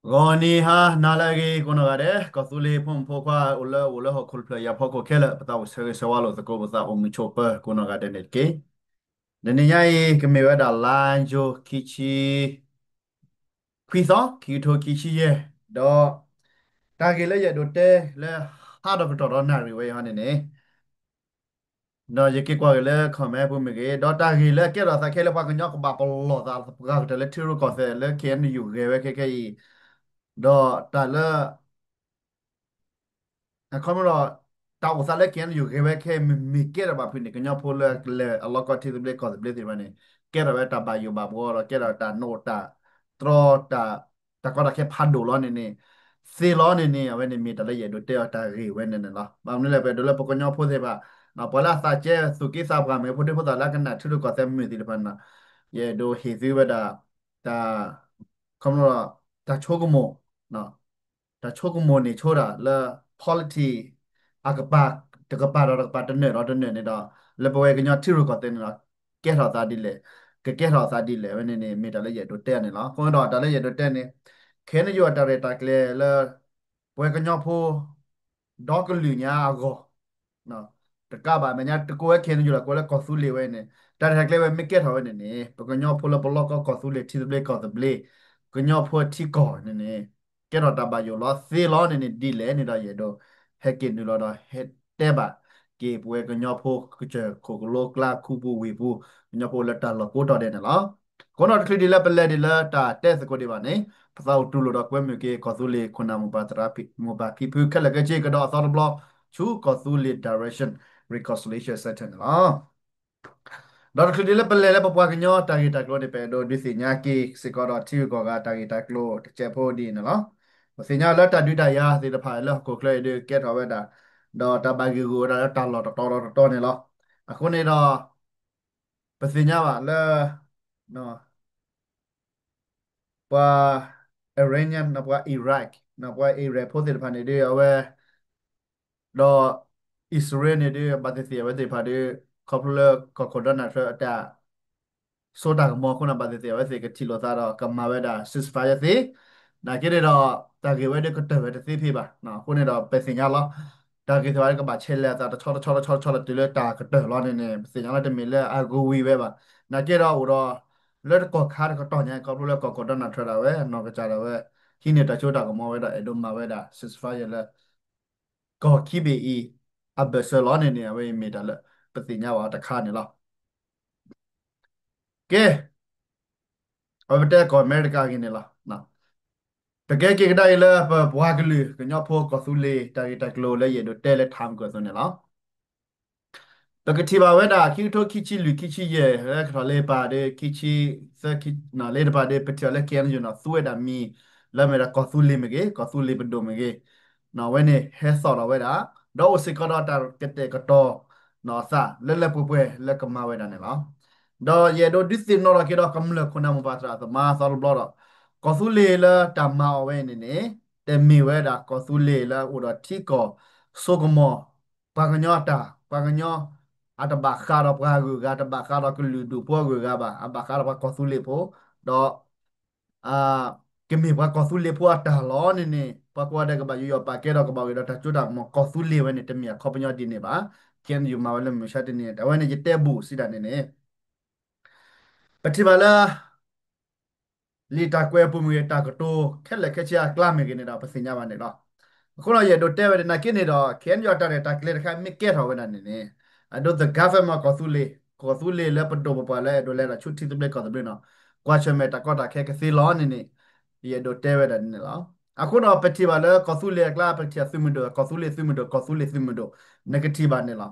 ဂီၤနံၤဟါနၤလၢအဂ့ၤ ကိးနီၢ်ဂၤဒဲး, ကီၢ်သူလ့ၤဖိမုၣ်ဖိခွါအိၣ်လၢ အိၣ်လၢဟီၣ်ခိၣ်တဖျၢၣ်အံၤအဖီခိၣ်ခဲလၢာ် ပသးအိၣ်ဆၢဂ့ၤဆၢဝါလိာ်သကိး ပသးအိၣ်မုာ်ဆိးပၢၤကိးနီၢ်ဂၤဒဲးန့ၣ်တက့ၢ်. တနံၤညါအံၤ ကမ့ၢ်ဝဲဒၣ်လါယူၤ ခံဆံခွံသီ ခံကထိခံဆံယဲၢ်, ဒီးတၢ်ဂ့ၢ်လၢယအဲၣ်ဒိးတဲလၢ ဟါဒီးကတီၢ်ဒီးနၣ်ရံၣ်ဝဲအံၤဟီန့ၣ်န့ၣ် ဒီးယက့ၤကွၢ်က့ၤလၢ comment ပူၤမ့ၢ်ဂ့ၤ, ဒီးတၢ်ဂ့ၢ်လၢကဲထီၣ်သးခဲလၢာ် ပှၤကညီကဘၣ်ပလီၢ်သးပှၤကတၢၢ်လၢထံရူၢ်ကီၢ်သဲးလၢ K N U ဂဲၤဝဲခဲခဲအံၤ, ဒီးတၢ်လၢ အခီပညီဒီး တၢ်အိၣ်သးလၢ K N U ဂဲၤဝဲခဲအံၤ မ့ၢ်မ့ၢ်ကဲထီၣ်ဘၣ်ဖုးန့ၣ် ကညီဖိလၢအလဲၤအလီၢ်ကီၢ်ထံသဘျ့ကီၢ်သဘျ့သ့ၣ်တဖၣ်န့ၣ် ကဲထီၣ်ဝဲတၢ်ဘၣ်ယိၣ်ဘၣ်ဘှီဒီး ကဲထီၣ်တၢ်နိၣ်တၢ်တြီ တၢ် တၢ်ကီတၢ်ခဲဖးဒိၣ်လီၤန့ၣ်န့ၣ် သ့လီၤန့ၣ်န့ၣ် အဝဲန့ၣ်မ့ၢ်တၢ်လၢယအဲၣ်ဒိးတဲအီၤတၢ်ဂ့ၢ်ဝဲန့ၣ်န့ၣ်လီၤ. ဘၣ်မနုၤလဲၣ် ပအဲၣ်ဒိးလၢပကညီဖိသ့ၣ်တဖၣ် ပှၤလၢအသးကဲသူၣ်က့သးပှၢ်မ့ၢ်ဂ့ၤ ဖိဒံဖိသၣ်လၢအကနၣ်ထံရူၢ်ကီၢ်သဲးမုၢ်သ့ၣ်တဖၣ်န့ၣ် ယအဲၣ်ဒိးဟ့ၣ်သုဝဲဒၣ် တၢ် ခီဖျိ တၢ်ဆိကမိၣ် တၢ်ဆိကမိၣ်န့ၣ်ဆိဒၣ်လၢ politics အကပၤ တကပၤဒီးတကပၤ တနၢၤဒီးတနၢၤန့ၣ်ဒီး လၢပဝဲကညီထံရူၢ်ကီၢ်သဲးန့ၣ်ဒီး ကဲထီၣ်သးဒ်လဲၣ် ကကဲထီၣ်သးဒ်လဲၣ်ဝဲန့ၣ်န့ၣ် မ့ၢ်တၢ်လၢယအဲၣ်ဒိးတဲန့ၣ်လီၤ. အဃိဒီးတၢ်လၢယအဲၣ်ဒိးတဲန့ၣ် ခဲအံၤန့ၣ်ယိၤအတၢ်ရဲၣ်တၢ်ကျဲၤလၢ ပဝဲကညီဖိ ဒီကလုာ်ညါအဂီၢ် တကးဘၣ်မဲာ်ညါ တကိးဝဲခဲအံၤန့ၣ်ယိၤဒီး ကိးလၢကီၢ်သူလ့ၤဝဲန့ၣ် တၢ်ရဲၣ်တၢ်ကျဲၤဝဲမ့ၢ်ကဲထီၣ်ဝဲန့ၣ်န့ၣ် ပကညီဖိလၢပလီၢ်ကီၢ်ကီၢ်သူလ့ၤ ထံသဘျ့ကီၢ်သဘျ့ ကညီဖိထံကီၢ်န့ၣ်န့ၣ် ကဲထီၣ်တၢ်ဘၣ်ယိၣ်လီၤသ့လီၤန့ၣ်န့ၣ် ဒ်လဲၣ်န့ၣ်ဒီး ယအဲၣ်ဒိး ဟဲက့ၤနုာ်လီၤဒီး ဟဲတဲဘၣ်က့ၤပဝဲကညီဖိ ကစၢၢ်ခိၣ်ကလိကျါ ခူပူၤဝ့ၢ်ပူၤ ကညီဖိလၢတၢ်လီၢ်ကိးတီၤဒဲးန့ၣ်လီၤ. အဃိဒီးတချုးဒံးလၢပလဲၤဒံးလၢတၢ်တဲသကိးဒံးဘၣ်န့ၣ် ပသးအိၣ်တူၢ်လိာ်ဒီးကွဲမုာ်က့ၤ ကီၢ်သူလ့ၤခိၣ်နၢ်မိၢ်ပၢ်သရၣ် မိၢ်ပၢ်ဖံဖုခဲလၢာ်ခဲဆ့ ကဒီးအသီတဘျီ ဆူကီၢ်သူလ့ၤ Direction Reconciliation Center န့ၣ်လီၤ. ဒီးတချုးဒံးလၢပလဲၤလၢပပှၤကညီတၢ်ဂ့ၢ်တၢ်ကျိၤန့ၣ် ပအဲၣ်ဒိးဒုးသ့ၣ်ညါက့ၤစ့ၢ်ကီးဒီးထံဂုၤကီၢ်ဂၤတၢ်ဂ့ၢ်တၢ်ကျိၤတစဲးဖိဒ်အံၤန့ၣ်လီၤ. ပသ့ၣ်ညါလၢတၢ်ဒုးတၢ်ယၤသ့ၣ်တဖၣ်လၢဟီၣ်ခိၣ်ချၢအံၤဒုးကဲထီၣ်ဝဲဒၣ် ဒီးတၢ်ဘၣ်ဂံၢ်ဂူာ်ဝဲဒၣ်လၢတၢ်လီၢ်တတီၤဒီးတတီၤန့ၣ်လီၤ. အဃိန့ၣ်ဒီး ပသ့ၣ်ညါဘၣ်လၢ ပှၤ Iranian ပှၤ Iraq ပှၤ Iraq ဖိသ့ၣ်တဖၣ်န့ၣ်ဒုး အဝဲ ဒီး အံၣ်စရ့လးန့ၣ်ဒုး ဘၣ်သ့ၣ်သ့ၣ်အဝဲသ့ၣ်တဖၣ်ဒုး ခီဖျိလၢကီၢ်ခိၣ် Donald Trump အတၢ်စိတၢ်ကမီၤအဃိန့ၣ် ဘၣ်သ့ၣ်သ့ၣ်အဝဲသ့ၣ်ကထံၣ်လိာ်သးဒီးကမၤဝဲဒၣ် ceasefire သ့ နာ်က့န့ၣ်ဒီး တၢ်ဂ့ၢ်ဝဲဒၣ်ကတၢၢ်ဝဲတသ့ဖဲဘၣ်. အဃိန့ၣ်ဒီး ပသ့ၣ်ညါလီၤ. တၢ်ဂ့ၢ်သ့ၣ်တဖၣ်ကဘၣ်ဆဲးလဲၤအသးတဆီတဆီတဆီတဆီလီၤတုၤလၢတၢ်ကတၢၢ်လီၤန့ၣ်န့ၣ် ပသ့ၣ်ညါလီၤတမ့ၢ်လၢအဂ့ၤဝံၤဝဲဘၣ်. နာ်က့ဒီးအိၣ်ဒီး လၢတကီၢ်ခါတကတီၢ်ညါ ခီဖျိလၢကီၢ်ခိၣ် Donald Trump ဒၣ်ဝဲ အနီၢ်ကစၢ်ဒၣ်ဝဲ ဟံးန့ၢ်တၢ်စိတၢ်ကမီၤဝဲဒီးအဲၣ်ဒိးမၤဝဲဒၣ် ceasefire လၢ ကီၢ်ခံဘ့ၣ်အံၤ အဘၢၣ်စၢၤလီၤန့ၣ်န့ၣ် အဝဲအံၤမ့ၢ်တၢ်လၢ ပသ့ၣ်ညါဘၣ်တခါန့ၣ်လီၤ. ကဲ အဝဲပတဲကီၢ်အမဲရကၤအဂ့ၢ်န့ၣ်လီၤ. ပကဲက့ၤကဒါအံၤလၢပပှၤကလုာ်ကညီဖိကီၢ်သူလ့ၤ တၢ်ဂ့ၢ်တၢ်ကျိၤလၢယအဲၣ်ဒိးတဲလၢထးမုၢ်ကၢၢ်အသိးန့ၣ်လီၤ. ပကထံၣ်ဘၣ်ဝဲဒၣ် ခံကထိခံဆံလွံၢ် ခံဆံယဲၢ် လၢကထီၣ်လ့ပၢ်ဒီး ခံဆံသၢ လ့တပၤဒီး ပထံၣ်အီၤလၢ K N U န့ၣ် သူဝဲဒၣ်မံၤ လၢမ့ၢ်ဒၣ်ကီၢ်သူလ့ၤမ့ၢ်ဂ့ၤ ကီၢ်သူလ့ၤပဒိၣ်မ့ၢ်ဂ့ၤ အဝဲန့ၣ်ဟဲသီၣ်ထီၣ်ဝဲဒၣ် ဒီးအိၣ်စ့ၢ်ကီးဒီးတၢ်ကတဲာ်ကတီၤအသးလၢလၢပှဲၤပှဲၤလၢကမၤဝဲဒၣ်န့ၣ်လီၤ. ဒီးယအဲၣ်ဒိးဒုးသ့ၣ်နီၣ်ထီၣ်က့ၤဒီးကမျၢၢ်ခိၣ်နၢ်မိၢ်ပၢ်သရၣ်သမါသီတဘျီဒီး ကီၢ်သူလ့ၤလၢတၢ်မၤအီၤဝဲန့ၣ်န့ၣ် တမ့ၢ်ဝဲဒၣ်ကီၢ်သူလ့ၤလၢအအိၣ်ဒီးထံကီၢ်စိကမီၤ ပှၤကညီအတၢ် ပှၤကညီ အတဘၣ်ဃးဒီးပှၤဂုၤအဂၤ တဘၣ်ဃးဒီးကလုာ်ဒူၣ်ဖိအဂုၤအဂၤဘၣ် အဘၣ်ဃးဒီးပှၤကီၢ်သူလ့ၤဖိ ဒီး ကမ့ၢ်ပှၤကီၢ်သူလ့ၤဖိအတၢ်လီၤန့ၣ်န့ၣ် ပှၤကိးဂၤဒဲးကဘၣ်ယူးယီၣ်ပာ်ကဲဒီးကဘၣ်ဂ့ၤဒီးတၢ်စိတၢ်ကမီၤ ကီၢ်သူလ့ၤဝဲန့ၣ် တမ့ၢ်အခီပညီဒ်န့ၣ်ဘၣ်. K N U မၤဝဲလၢမုၢ်မဆါတနံၤန့ၣ် အဝဲန့ၣ်ယတဲဘူးစံးဒၣ်န့ၣ်န့ၣ် ပထံၣ်ဘၣ်လၢ လံာ်တၢ်ကွဲးအပူၤမ့ၢ်ဂ့ၤ တၢ်ကတိၤခဲလၢာ်ခဲဆ့အကျါမ့ၢ်ဂ့ၤန့ၣ်ဒီး ပသ့ၣ်ညါဘၣ်န့ၣ်လီၤ. အဃိဒီးယအဲၣ်ဒိးတဲဝဲဒၣ်နာ်က့န့ၣ်ဒီး K N U အတၢ်ရဲၣ်တၢ်ကျဲၤတခါမ့ၢ်ကဲထီၣ်ဝဲဒၣ်န့ၣ်န့ၣ် အဒိ the government ကီၢ်သူလ့ၤ ကီၢ်သူလ့ၤလၢပဒိၣ်ပပှၢ်လၢအဲၣ်ဒိးလဲၤဒီးဆူထံသဘျ့ကီၢ်သဘျ့န့ၣ် ကွၢ်ဆၢၣ်မဲာ်တၢ်ကီတၢ်ခဲကသ့လီၤန့ၣ်န့ၣ် ယအဲၣ်ဒိးတဲဝဲဒၣ်န့ၣ်လီၤ. အဃိဒီးပထံၣ်ဘၣ်လၢကီၢ်သူလ့ၤအကျါ ပထံၣ်သုးမုၢ်ဒိၣ် ကီၢ်သူလ့ၤသုးမုၢ်ဒိၣ် ကီၢ်သူလ့ၤသုးမုၢ်ဒိၣ် နကထံၣ်ဘၣ်န့ၣ်လီၤ.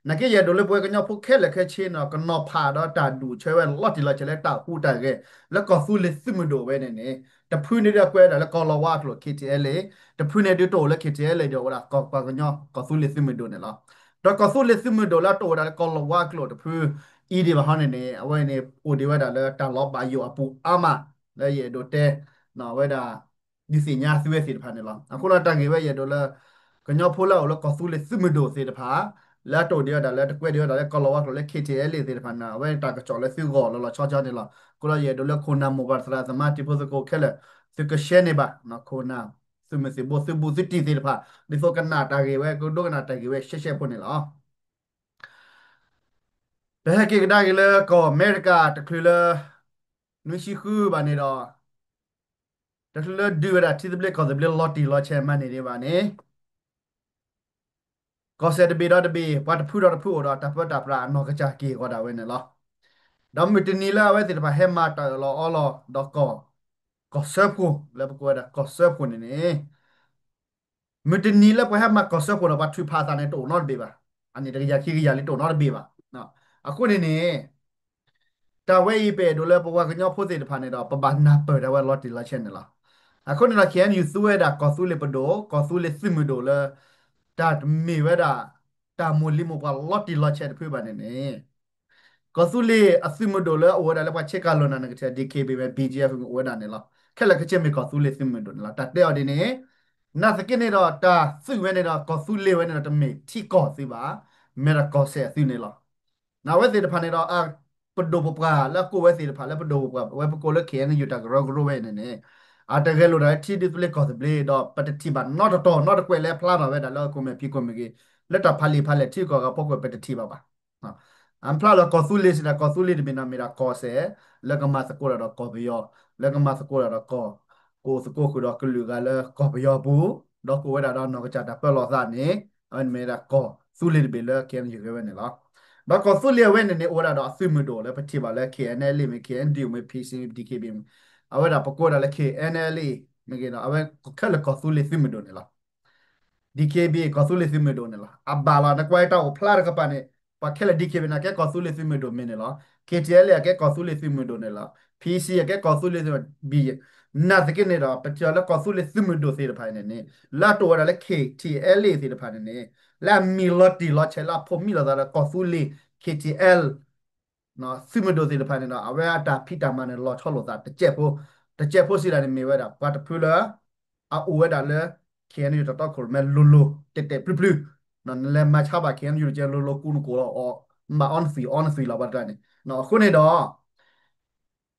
နာ်က့ယအဲၣ်ဒိးလၢပဝဲကညီဖိခဲလၢာ်ခဲဆ့န့ၣ် ကနီၤဖးဒီးတၢ်ဒူၣ်ဆၢဝဲလီၤတံၢ်လီၤဆဲးလၢတၢ်ဟူးတၢ်ဂဲၤ လၢကီၢ်သူလ့ၤသုးမုၢ်ဒိၣ်ဝဲန့ၣ်န့ၣ် တဖုန့ၣ်ဒုးကွဲးဝဲဒၣ်လၢကီၢ်လီၤဝါအကျိာ် K T L A တဖုန့ၣ်ဒုးတအိၣ်လၢ K T L A ဒံး အိၣ်ဝဲဒၣ်ကီၢ်ပှၤကညီ ကီၢ်သူလ့ၤသုးမုၢ်ဒိၣ်န့ၣ်လီၤ. ဒီးကီၢ်သူလ့ၤသုးမုၢ်ဒိၣ်လၢတအိၣ်ဝဲဒၣ်လၢကီၢ်လီၤဝါအကျိာ်တဖု အံၤဒံးဘၣ်ဟီန့ၣ်န့ၣ် အဝဲန့ၣ်အိၣ်ဒံးဝဲဒၣ်လၢတၢ်လီၤဘၣ်ယိၣ်အပူၤအါမး လၢယအဲၣ်ဒိးတဲ ဝဲဒၣ် ဒုးသ့ၣ်ညါသုဝဲသ့ၣ်တဖၣ်န့ၣ်လီၤ. အဃိဒီးတၢ်ဂ့ၢ်ဝဲယအဲၣ်ဒိးလၢ ကညီဖိလၢအအိၣ်လၢကီၢ်သူလ့ၤသုးမုၢ်ဒိၣ်သ့ၣ်တဖၣ် လၢအတအိၣ်ဒံးဝဲဒၣ်လၢတကွဲးဒံးဝဲဒၣ်လၢကီၢ်လီၤဝါကျိာ်လၢ K T L A သ့ၣ်တဖၣ်န့ၣ် အဝဲတၢ်ကစီၣ်လၢသုဂီၢ်လီၤလီၤဆီဆီန့ၣ်လီၤ. အဃိဒီးယအဲၣ်ဒိးလၢခိၣ်နၢ်မိၢ်ပၢ်သရၣ်သမါတံၤဖိသကိးခဲလၢာ် သုက share န့ၢ်ဘၣ် ခိၣ်နၢ် သုးမုၢ်သံၣ်ဘိ သုဘူးသုတံၢ်သ့ၣ်တဖၣ် ဒ်သိးကနၣ်တၢ်ဂ့ၢ်ဝဲ ကဒိကနၣ်တၢ်ဂ့ၢ်ဝဲရှဲရှဲဖိန့ၣ်လီၤ. ပဟဲက့ၤကဒါက့ၤလၢကီၢ်အမဲရကၤတချုးလၢ နွံဆံဃုဘၣ်န့ၣ်ဒီး တချုးလၢဒုးဝဲဒၣ်ထံသဘျ့ကီၢ်သဘျ့လီၤတံၢ်လီၤဆဲးမးန့ၣ်ဒံးဘၣ်န့ၣ် ကီၢ်စဲၣ်တဘ့ၣ်ဒီးတဘ့ၣ် ပှၤတဖုဒီးတဖုအိၣ်ဒီးတၢ်ပၢတၢ်ပြးအနီၢ်ကစၢ်က့ၤအဂီၢ်ဒၣ်ဝဲန့ၣ်လီၤ. ဒီးမုၢ်တနံၤလၢအဝဲသ့ၣ်တဖၣ်ဟဲမၤတၢ်အၢၣ်လီၤအီလီၤဒီးကီၢ် ကီၢ်စၢဖှိၣ် လၢပကိးဝဲဒၣ်ကီၢ်စၢဖှိၣ်န့ၣ်န့ၣ် မုၢ်တနံၤလၢပှၤဟဲမၤကီၢ်စၢဖှိၣ်ဒီး ပှၤထုးဖးအသးန့ၣ် တအိၣ်နီတဘ့ၣ်ဘၣ်. အန့ၣ်တကယၤခံကယၤလံတအိၣ်နီတဘ့ၣ်ဘၣ်. အဃိန့ၣ်န့ၣ် တၢ်ဝဲအံၤပအဲၣ်ဒိးလၢပပှၤကညီဖိသ့ၣ်တဖၣ်န့ၣ်ဒီး ပဘၣ်နၢ်ပၢၢ်တၢ်ဝဲလီၤတံၢ်လီၤဆဲးန့ၣ်လီၤ. အဃိန့ၣ်ဒီး K N U သူဝဲဒၣ်ကီၢ်သူလ့ၤပဒိၣ် ကီၢ်သူလ့ၤသုးမုၢ်ဒိၣ်လၢ တၢ်တမ့ၢ်ဝဲဒၣ် တၢ်မိၢ်လံၤမိၢ်ပှၢ်လီၤတံၢ်လီၤဆဲးတဖုဘၣ်န့ၣ်န့ၣ် ကီၢ်သူလ့ၤအသုးမုၢ်ဒိၣ်လၢအအိၣ်ဝဲဒၣ်လၢပှၤဆ့ကၤလိာ်နၤန့ၣ်ကထၢ D K B မ့ၢ် B G F မ့ၢ်အိၣ်ဝဲဒၣ်န့ၣ်လီၤ. ခဲလၢာ်ခဲဆ့မ့ၢ်ကီၢ်သူလ့ၤသုးမုၢ်ဒိၣ်န့ၣ်လီၤ. တၢ်တဲအီၤဒ်န့ၣ် နာ်သက့န့ၣ်ဒီး တၢ်သုးဝဲန့ၣ်ဒီး ကီၢ်သူလ့ၤဝဲန့ၣ်ဒီး တမ့ၢ်ထံကီၢ်သုးဘၣ်, မ့ၢ်ဒၣ်ကီၢ်စဲၣ်အသုးန့ၣ်လီၤ. နဝဲသ့ၣ်တဖၣ်န့ၣ်ဒီး ပဒိၣ်ပပှၢ်လၢအကိးဝဲသ့ၣ်တဖၣ်လၢပဒိၣ်ပပှၢ် ဝဲပကိးလၢ K N U တၢ်ကရၢကရိဝဲအံၤန့ၣ်န့ၣ် အတဂဲၤလိာ်တၢ်လၢထံဒုးသဘျ့ကီၢ်သဘျ့ဒီး ပတထံၣ်ဘၣ်နီတတီၤနီတကွဲးလၢဖျါထီၣ်ဝဲဒၣ်လၢအခိၣ်မဲာ်ဖံးခိၣ်မ့ၢ်ဂ့ၤ, လၢတၢ်ဖးလံာ်ဖးလဲၢ်ထံကီၢ်ဂၤဖီခိၣ် ပတထံၣ်ဘၣ်ဘၣ်. အဖျါလၢကီၢ်သူလ့ၤစ့ၢ်ကီး ကီၢ်သူလ့ၤတဘ့ၣ်န့ၣ် မ့ၢ်ဒၣ်ကီၢ်စဲၣ် လၢကမၤသကိးတၢ်ဒီးကီၢ်ပယီၤ, လၢကမၤသကိးတၢ်ဒီးကီၢ် ကအိၣ်သကိးဃုာ်ဒီးကလုာ်ဂၤလၢကီၢ်ပယီၤအပူၤ, ဒီးကအိၣ်ဝဲဒၣ်ဒီးနီၢ်ကစၢ်တၢ်ပၢလီၤသးန့ၣ် အဝဲန့ၣ်မ့ၢ်ဝဲဒၣ်ကီၢ်သူလ့ၤတဘ့ၣ်လၢ K N U ဂဲၤဝဲန့ၣ်လီၤ. ဒီးကီၢ်သူလ့ၤအဝဲန့ၣ်န့ၣ် အိၣ်ဝဲဒၣ်ဒီးအသုးမုၢ်ဒိၣ်လၢပထံၣ်ဘၣ်လၢ K N L A မ့ၢ် K N D O မ့ၢ် P C D K B မ့ၢ် အဝဲဒၣ်ပကိးဒၣ်လၢ K N L A မ့ၢ်ဂ့ၤဒီး အဝဲခဲလၢာ်ကီၢ်သူလ့ၤသုးမုၢ်ဒိၣ်န့ၣ်လီၤ. D K B ကီၢ်သူလ့ၤသုးမုၢ်ဒိၣ်န့ၣ်လီၤ. အဘၣ်လီၤ နကွၢ်တၢ်အိၣ်ဖျါတကပၤန့ၣ် ပှၤခဲလၢာ် D K B န့ၣ် ကဲကီၢ်သူလ့ၤသုးမုၢ်ဒိၣ်မ့ၢ်န့ၣ်လီၤ. K T L A ကဲကီၢ်သူလ့ၤသုးမုၢ်ဒိၣ်န့ၣ်လီၤ. P C ကဲကီၢ်သူလ့ၤသုးမုၢ်ဒိၣ် နာ်သက့န့ၣ်ဒီး ပထံၣ်လၢကီၢ်သူလ့ၤသုးမုၢ်ဒိၣ်သ့ၣ်တဖၣ်န့ၣ်န့ၣ် လၢအတအိၣ်ဝဲဒၣ်လၢ K T L A သ့ၣ်တဖၣ်န့ၣ်န့ၣ် လၢအမံၤလီၤတံၢ်လီၤဆဲးလၢအဖိးမံလိာ်သးဒီးကီၢ်သူလ့ၤ K T L သုးမုၢ်ဒိၣ်သ့ၣ်တဖၣ်န့ၣ်ဒီး အဝဲအတၢ်ဖံးတၢ်မၤန့ၣ် လီၤဆီလိာ်သးတစဲးဖိ, တစဲးဖိစံးဒၣ်န့ၣ်မ့ၢ်ဝဲဒၣ် ပှၤတဖုလၢ အအိၣ်ဝဲဒၣ်လၢ K N U တၢ်တီခိၣ်ရိၣ်မဲလိၤလိၤ တဲာ်တဲာ်ပျုၤပျုၤ, နလဲၤမၤဆါဘၣ် K N U တကဲလိၤလိၤ ကူနကိာ်လီၤအီၤ ဘၣ်အီနသွံၣ်အီနသွံၣ်လီၤ ဘၣ်တၢ်န့ၣ်. အဃိန့ၣ်ဒီး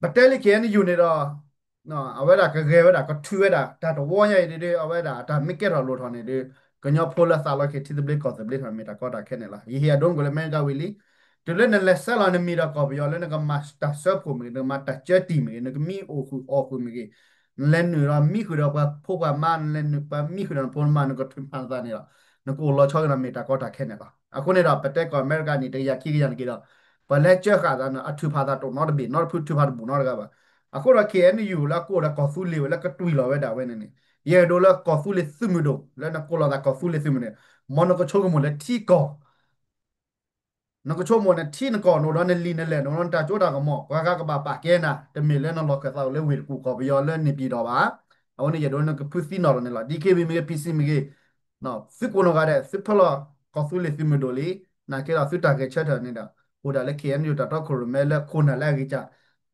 ပတဲလံ K N U န့ၣ်ဒီး အဝဲဒၣ်ကဂဲၤဝဲဒၣ် ကထုးဝဲဒၣ် တၢ်တဝီညါအံၤဒ် အဝဲဒၣ်တၢ်မ့ၢ်ကဲထီၣ်လိၣ်ထီၣ်န့ၣ်ဒီး ကညီဖိလၢသးလီက့ၤထံသဘျ့ကီၢ်သဘျ့ထီၣ် မ့ၢ်တၢ်ကီတၢ်ခဲန့ၣ်လီၤ. ယဟ့ၣ်အဒိနကွဲးလၢမဲကဝံၤလံ တုၤလၢနလဲၤဆဲးလီၤနမံၤဒီးကီၢ်ပယီၤလၢနကမၤတၢ်စၢဖှိၣ်မ့ၢ်ဂ့ၤ နကမံအိၣ်ဃုာ်အီၣ်ဃုာ်မ့ၢ်ဂ့ၤ, နလဲၤနုာ်ဒီးမံဃုာ်ဒီးပှၤဖိပှၤမါ နလဲၤနုာ်ပှၤမံဃုာ်ဒီးနဖိနမါ နကထုးဖးနသးန့ၣ်လီၤ. နကအိၣ်လီၤဆီက့ၤဒီး မ့ၢ်တၢ်ကီတၢ်ခဲန့ၣ်လီၤ. အဃိန့ၣ်ဒီး ပတဲကီၢ်အမဲရကၤန့ၣ် တကယၤခံကယၤန့ၣ်က့ၤဒီး ပှၤလဲၤစၢဃာ်သးန့ၣ် အထုးဖးသးတအိၣ်နီတဘ့ၣ် နီတဖုထုးဖးတဘူၣ်နီတဂၤဘၣ်. အဃိဒီး K N U လၢအကိးဒီးကီၢ်သူလ့ၤဝဲလၢကတွံၢ်လီၤဝဲဒၣ်ဝဲန့ၣ်န့ၣ် ယအဲၣ်ဒိးလၢကီၢ်သူလ့ၤသုးမုၢ်ဒိၣ် လၢနကိးလီၤသးကီၢ်သူလ့ၤသုးမုၢ်ဒိၣ်န့ၣ် မ်နကဆိကမိၣ်လၢထံကီၢ် နကဆိကမိၣ်န့ၣ် ထံနကီၢ် နအိၣ်ဒီးနလံာ်နလဲၢ် နအိၣ်ဒီးနတၢ်စိတၢ်ကမီၤ ပှၤဂၤကဘၣ်ပာ်ကဲနၤ တမ့ၢ်လၢနလီၤခၢၣ်သးအိၣ်လၢဝ့ၢ်တကူၣ်ကီၢ်ပယီၤလၢန့ၣ်ပံၤဒီးဘၣ်. အဝဲန့ၣ်ယအဲၣ်ဒိးနကဖုသံနီၣ်လီၤန့ၣ်လီၤ. D K B မ့ၢ်ဂ့ၤ P C မ့ၢ်ဂ့ၤ သုကိးနီၢ်ဂၤဒဲး သုဖၢလီၤကီၢ်သူလ့ၤသုးမုၢ်ဒိၣ်လံ နာ်က့ဒီးသုတၢ်ဂဲၤဆၢထၢၣ်န့ၣ်ဒီး အိၣ်ဒၣ်လၢ K N U တၢ်တီခိၣ်ရိၣ်မဲလၢခိၣ်နၢ်လၢအဂံၢ်စၢ်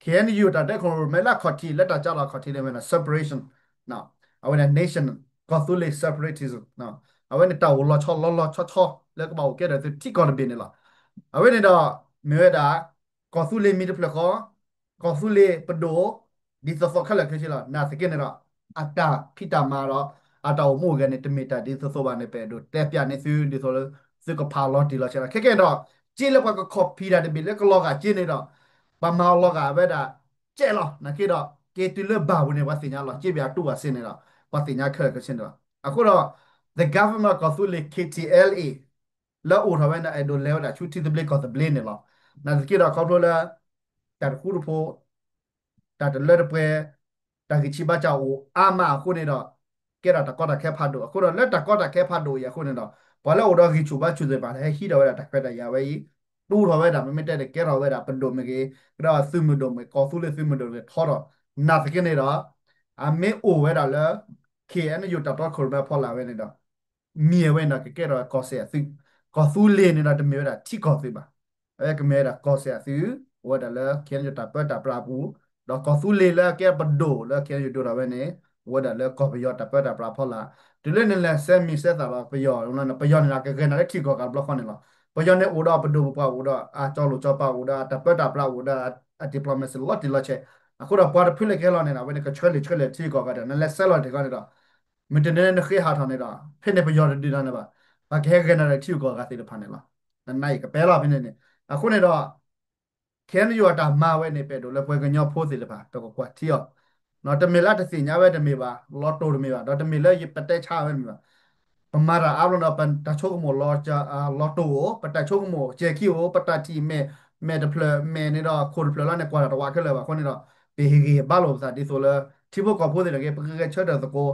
K N U တၢ်တီခိၣ်ရိၣ်မဲလၢအခီၣ်ထံး လၢတၢ်ကၢလီၤအခီၣ်ထံးန့ၣ်ဝဲဒၣ် separation အဝဲဒၣ် nation ကီၢ်သူလ့ၤ separatism အဝဲန့ၣ်တၢ်အိၣ်လီၤဆီလီၤလီၤဆီဆီ လၢကဘၣ်အိၣ်ကဲထီၣ်သုထံကီၢ်တဘ့ၣ်န့ၣ်လီၤ. အဝဲန့ၣ်ဒီး မ့ၢ်ဝဲဒၣ် ကီၢ်သူလ့ၤမံၤတဖျၢၣ်ဃီ ကီၢ်သူလ့ၤပဒိၣ် ဒ်သိးသိးခဲလၢာ်ခဲဆ့လီၤ. နာ်သက့န့ၣ်ဒီး အတၢ်ဖံးတၢ်မၤဒီး အတၢ်အိၣ်မူအိၣ်ဂဲၤန့ၣ် တမ့ၢ်တၢ်ဒ်သိးသိးဘၣ်န့ၣ် ပအဲၣ်ဒိးတဲပၠးန့ၢ်သု ဒ်သိးလၢ သုကဖးလီၤတံၢ်လီၤဆဲးလီၤ. ခဲကဲန့ၣ်ဒီး က့လၢပှၤကခီၣ်ဖံးတၢ်တဘ့ၣ်လၢကလီၤဂာ်က့န့ၣ်ဒီး ပှၤမၤအီၤလီၤဂာ်ဝဲဒၣ် ကဲလီၤ. နာ်က့ဒီး က့တုၤလၢဘၣ်ပူၤန့ၣ် ပှၤသ့ၣ်ညါလီၤ. က့ဘၣ်အတူၢ်ဘၣ်စ့န့ၣ်ဒီး ပှၤသ့ၣ်ညါခဲလၢာ်ခဲဆ့န့ၣ်လီၤ. အဃိဒီး the government ကီၢ်သူလ့ၤ K T L A လၢအိၣ်ထီၣ်ဝဲန့ၣ် အဲၣ်ဒိးလဲၤဝဲဒၣ်ဆူထံသဘျ့ကီၢ်သဘျ့န့ၣ်လီၤ. နာ်သက့ဒီးခီဖျိလၢ တၢ်တဃူတဖိး တၢ်တလၢတပှဲၤ တၢ်ဂံၢ်ဆံးဘါစၢ်အိၣ်အါမးအဃိန့ၣ်ဒီး ကဲထီၣ်တၢ်ကီတၢ်ခဲဖးဒိၣ်. အဃိဒီးလၢတၢ်ကီတၢ်ခဲဖးဒိၣ်အံၤအဃိန့ၣ်ဒီး ပှၤလၢအိၣ်ဒီးဂံၢ်ဆူၣ်ဘါဆူၣ်သ့ၣ်တဖၣ် ဟဲဟံးထီၣ်ဝဲဒၣ်တၢ်ခွဲးတၢ်ယာ်ဝဲအံၤ တူၢ်ထီၣ်ဝဲဒၣ် မ့မ့ၢ်တဲန့ၣ် ကဲထီၣ်ဝဲဒၣ်ပဒိၣ်မ့ၢ်ဂ့ၤ ကဒီးသုးမုၢ်ဒိၣ်မ့ၢ် ကီၢ်သူလ့ၤသုးမုၢ်ဒိၣ်မ့ၢ်ထီထီၣ် နာ်သက့န့ၣ်ဒီး အမ့ၢ်အိၣ်ဝဲဒၣ်လၢ K N U တၢ်တီခိၣ်ရိၣ်မဲအဖီလာ်ဝဲန့ၣ်ဒီး မံၤအဝဲန့ၣ်ဒီး ကကဲထီၣ်ကီၢ်စဲၣ်အသုး, ကီၢ်သူလ့ၤန့ၣ်ဒီး တမ့ၢ်ဝဲဒၣ်ထံကီၢ်သုးဘၣ်. အဝဲကမ့ၢ်ဝဲဒၣ်ကီၢ်စဲၣ်အသုး, အိၣ်ဝဲဒၣ်လၢ K N U တၢ်ပၢတၢ်ပြးအပူၤ, ဒီးကီၢ်သူလ့ၤလၢအကဲပဒိၣ်လၢ K N U ဒိၣ်ထီၣ်ဝဲန့ၣ် အိၣ်ဝဲဒၣ်လၢကီၢ်ပယီၤတၢ်ပၢတၢ်ပြးအဖီလာ်. တုၤလၢနလဲၤစဲမံၤစဲသးဒီးပယီၤ, ပယီၤန့ၣ်ဒီး ကဂဲၤနၤလၢထံကီၢ်ဂၤတဘျီဃီန့ၣ်လီၤ. ပယီၤန့ၣ်အိၣ်ဒီးပဒိၣ်ပပှၢ်အိၣ်ဒီး အကၠီလိာ်ကၠီပၤအိၣ်ဒီး အတၢ်ပၢတၢ်ပြးအိၣ်ဒီး အ diplomacy လီၤတံၢ်လီၤဆဲး, အဃိဒီးပှၤတဖုလၢကဟဲလီၤန့ၣ်ဒီး အဝဲန့ၣ်ကဆၢလ့ၣ်ဆၢလဲၣ်ထံဂုၤကီၢ်ဂၤဒီး နလဲၤဆဲးလီၤတ့ၢ်ဃီန့ၣ်ဒီး မုၢ်တနံၤနဃ့ဟးထီၣ်န့ၣ်ဒီး ဖဲန့ၣ်ပယီၤတဒုးနၤန့ၣ်ဘၣ်, ပှၤကဟဲဂဲၤနၤဒီးထံဂုၤကီၢ်ဂၤသ့ၣ်တဖၣ်န့ၣ်လီၤ. နနၢ်အံၤကပဲလီၤဖဲန့ၣ်န့ၣ် အဃိန့ၣ်ဒီး ခဲအံၤန့ၣ်ယိၤအတၢ်မၤဝဲန့ၣ် ပအဲၣ်ဒိးလၢပှၤကညီဖိသ့ၣ်တဖၣ် ပကကွၢ်ထံအီၤ, တမ့ၢ်လၢတသ့ၣ်ညါဝဲတမ့ၢ်ဘၣ်, လီၤတိၢ်တမ့ၢ်ဘၣ်, ဒီးတမ့ၢ်လၢပတဲဆါဝဲတမ့ၢ်ဘၣ်, ပမၤတၢ်အါဘျီဒီး ပတၢ်ဆိကမိၣ်လီၤ လီၤတိၢ်အိၣ်, ပတၢ်ဆိကမိၣ်စဲၤခံအိၣ်, ပတၢ်ထံၣ်မဲာ်, မဲာ်တဖျၢၣ်မဲာ်န့ၣ်ဒီး ခိၣ်တဖျၢၣ်လီၤန့ၣ် ကွၢ်တၢ်တဝးခဲလၢာ်ဘၣ်အဃိန့ၣ်ဒီး ပဟ့ၣ်ဂံၢ်ဟ့ၣ်ဘါလိာ်ပသးဒ်သိးလၢ ထံဖိကီၢ်ဖိသ့ၣ်တဖၣ် ပကဂဲၤဆၢထၢၣ်သကိး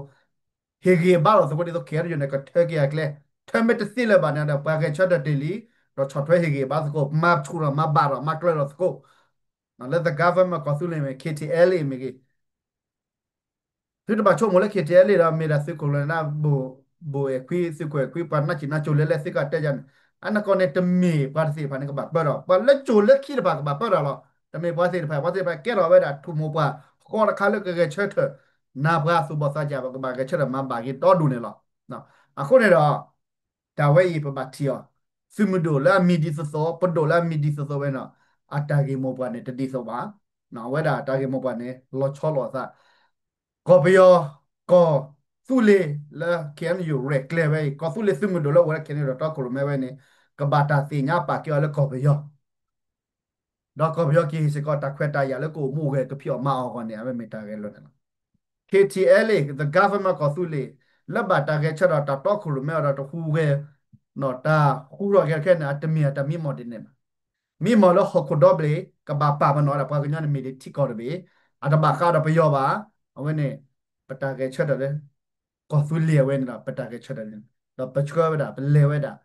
ဟ့ၣ်ဂံၢ်ဟ့ၣ်ဘါလိာ်သကိးဒ်သိး ခဲအံၤန့ၣ် ကထၢက့ၤအကျဲ, ထၢမ့ၢ်တသ့လၢၤဘၣ်န့ၣ်ဒီး ပှၤဂဲၤဆၢထၢၣ်တ့ၢ်လံ, ဒီးဆီၣ်ထွဲဟ့ၣ်ဂံၢ်ဟ့ၣ်ဘါသကိး, မၤဆူၣ်ထီၣ်မၤဘၣ်ထီၣ်မၤကျၢၤထီၣ်သကိး, လၢ the government ကီၢ်သူလ့ၤမ့ၢ် K T L A မ့ၢ်ဂ့ၤ သုတဘၣ်ဆိကမိၣ်လၢ K T L A ဒီး မ့ၢ်ဒၣ်သုးခိၣ်လၢနၢ် ဘိၣ်အဲၣ်ခွံ သုးခိၣ်အဲၣ်ခွံ ပှၤနၢ်စံၣ်နၢ်စိၤလဲၤလဲၤသုကတဲယၤန့ၣ်, အနီၢ်ကီၢ်န့ၣ် တမ့ၢ်ပှၤတသ့ၣ်တဖၣ်န့ၣ်ကဘၣ်ပၢဒီး ပှၤလၢစိၤလၢခံတဖၣ်ကဘၣ်ပၢဒီးလီၤ. တမ့ၢ်ပှၤသ့ၣ်တဖၣ်, ပှၤသ့ၣ်တဖၣ်ကဲထီၣ်ဝဲဒၣ် ထူၣ်မိၢ်ပှၢ်ဃီတခါလၢကဂဲၤဆၢထၢၣ် နၢ်ပှၤသူၣ်ဘီၣ်သးစၢ် ပကဘၣ်ဂဲၤဆၢထၢၣ်မၤဘၣ်က့ၤဒီဒူၣ်န့ၣ်လီၤ. အဃိန့ၣ်ဒီး တၢ်ဝဲအံၤပဘၣ်ထံၣ်အီၤ, သုးမုၢ်ဒိၣ်လၢအမံၤဒ်သိးသိး ပဒိၣ်လၢအမံၤဒ်သိးသိးဝဲန့ၣ်ဒီး အတၢ်ဂ့ၢ်မိၢ်ပှၢ်န့ၣ်တဒ်သိးဘၣ်. အဝဲဒၣ်တၢ်ဂ့ၢ်မိၢ်ပှၢ်န့ၣ် လီၤဆီလိာ်အသး ကီၢ်ပယီၤ ကီၢ်သူလ့ၤလၢ K N U ရဲၣ်ကျဲၤဝဲအံၤ ကီၢ်သူလ့ၤသုးမုၢ်ဒိၣ်လၢအိၣ်ဝဲဒၣ် K N U ဒီးတီခိၣ်ရိၣ်မဲဝဲန့ၣ် ကဘၣ်တၢ်သ့ၣ်ညါပာ်ကဲအီၤလၢကီၢ်ပယီၤ ဒီးကီၢ်ပယီၤကဟ့ၣ်စ့ၢ်ကီးတၢ်ခွဲးတၢ်ယာ်လၢကအိၣ်မူအိၣ်ဂဲၤကဖံးအီၣ်မၤအီၣ်အဂီၢ်န့ၣ် အဝဲမ့ၢ်တၢ်ဂဲၤလိာ်န့ၣ်လီၤ. K T L A, the government ကီၢ်သူလ့ၤ လၢဘၣ်တၢ်ဂဲၤဆၢထၢၣ်တၢ်တီခိၣ်ရိၣ်မဲအီၤဒီးတဟူးဂဲၤ တၢ်ဟူးထီၣ်ဂဲၤခဲန့ၣ် အတမ့ၢ်အတၢ်မံမီၢ်ဒ်န့ၣ်ဘၣ်. မံမီၢ်လၢဟီၣ်ခိၣ်ဒီဘ့ၣ် ကဘၣ်ပာ်ပနီၣ်ဝဲဒၣ်ပှၤကညီန့ၣ်မ့ၢ်ဒ်ထံကီၢ်တဘ့ၣ်, အတဘၣ်ဃးဒီးပယီၤဘၣ်. အဝဲန့ၣ် ပတၢ်ဂဲၤဆၢထၢၣ်လၢ ကီၢ်သူလ့ၤအဝဲန့ၣ်ဒီး ပတၢ်ဂဲၤဆၢထၢၣ်န့ၣ် ဒီးပဆှၢဝဲဒၣ် ပလဲၤဝဲဒၣ်